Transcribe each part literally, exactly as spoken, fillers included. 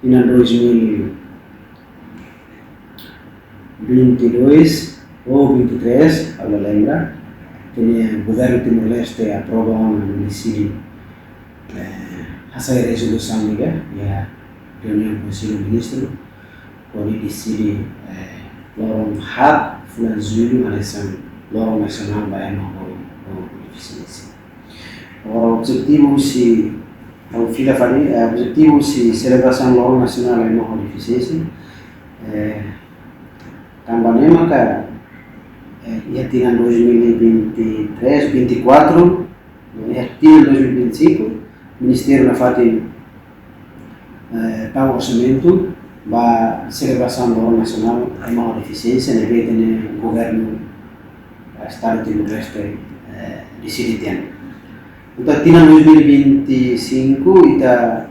Iha dois mil e vinte e dois ou vinte e três, ha'u la lembra, ita-nia governu Timor-Leste aprova ona no deside, eh, hasai rezolusaun ida iha reuniaun Konsellu Ministru, hodi deside, eh, loron haat fulan Jullu hanesan loron nasionál ba ema ho, ho defisiénsia. Agora, objetivu husi, ha'u fila fali, eh, objetivu husi selebrasaun Loron Nasionál Ema ho Defisiénsia, eh, tanba ne'e maka, eh, iha tinan dois mil e vinte e três, vinte e quatro, iha tinan dois mil e vinte e cinco, Ministériu nafatin, eh, tau orsamentu ba selebrasaun Loron Nasionál Ema ho Defisiénsia ne'ebé ita-nia governu, eh, Estadu Timor-Leste, eh, deside tiha ona. Entaun, tinan dois mil e vinte e cinco, ita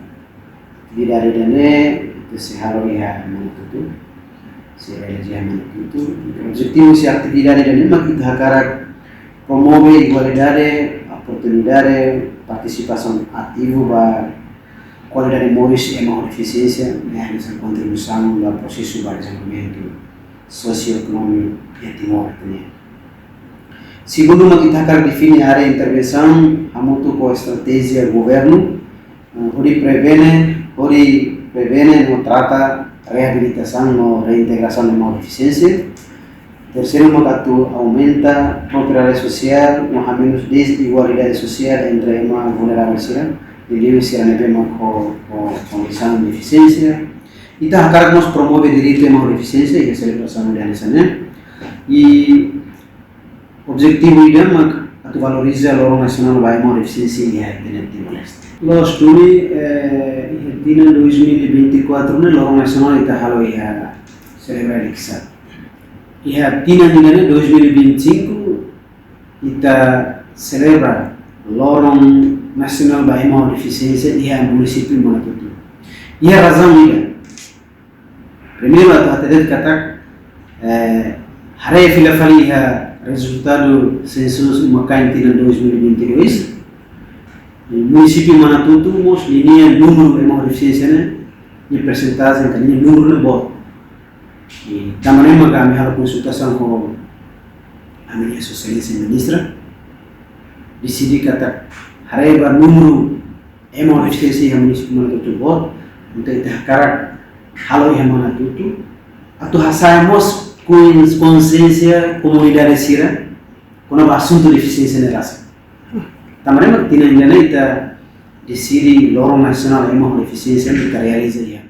atividade ida-ne'e, ita sei halo iha Manatutu, sei realiza iha Manatutu. Objetivu husi atividade ida-ne'e mak ita hakarak promove igualdade, oportunidade, partisipasaun ativu ba kualidade moris ema ho defisiénsia, ne'e hanesan kontribuisaun ba prosesu ba dezenvolvimentu sosioekonómiku iha Timor ida-ne'e. Segundu, mak ita hakarak define área intervensaun hamutuk ho estratéjia governu, eh, hodi prevene, hodi prevene no trata reabilitasaun no reintegrasaun ema ho defisiénsia. Terseiru, mak atu aumenta propriedade sosiál no hamenus dezigualdade sosiál entre ema vulneravel sira, liuliu sira ne'ebé mak ho, ho kondisaun defisiénsia. Ita hakarak mós promove direitu ema ho defisiénsia iha selebrasaun ida hanesan ne'e. I objetivu ida mak atu valoriza Loron Nasionál ba Ema ho Defisiénsia iha ita-nia Timor-Leste. Loos duni, eh, iha tinan dois mil e vinte e quatro ne'e Loron Nasionál ita halo iha selebra iha Likisá. Iha tinan ida-ne'e, dois mil e vinte e cinco, ita selebra Loron Nasionál ba Ema ho Defisiénsia iha munisípiu Manatutu. Iha razaun ida. Primeiru, atu hatete katak, eh, haree fila fali iha rezultadu sensus uma-kain tinan dois mil e vinte e dois, munisípiu Manatutu mós ninia númeru ema ho defisiénsia ne'e, nia persentajen ka ninia númeru ne'e boot. I tanba ne'e maka ami halo konsultasaun ho ami-nia Sua Exelénsia Ministra, deside katak haree ba númeru ema ho defisiénsia iha munisípiu Manatutu boot, entaun ita hakarak halo iha Manatutu, atu hasa'e mós kon-, konsiénsia komunidade sira kona-ba asuntu defisiénsia ne'e rasik. Tanba ne'e mak tinan ida-ne'e ita deside Loron Nasionál Ema ho Defisiénsia ita realiza iha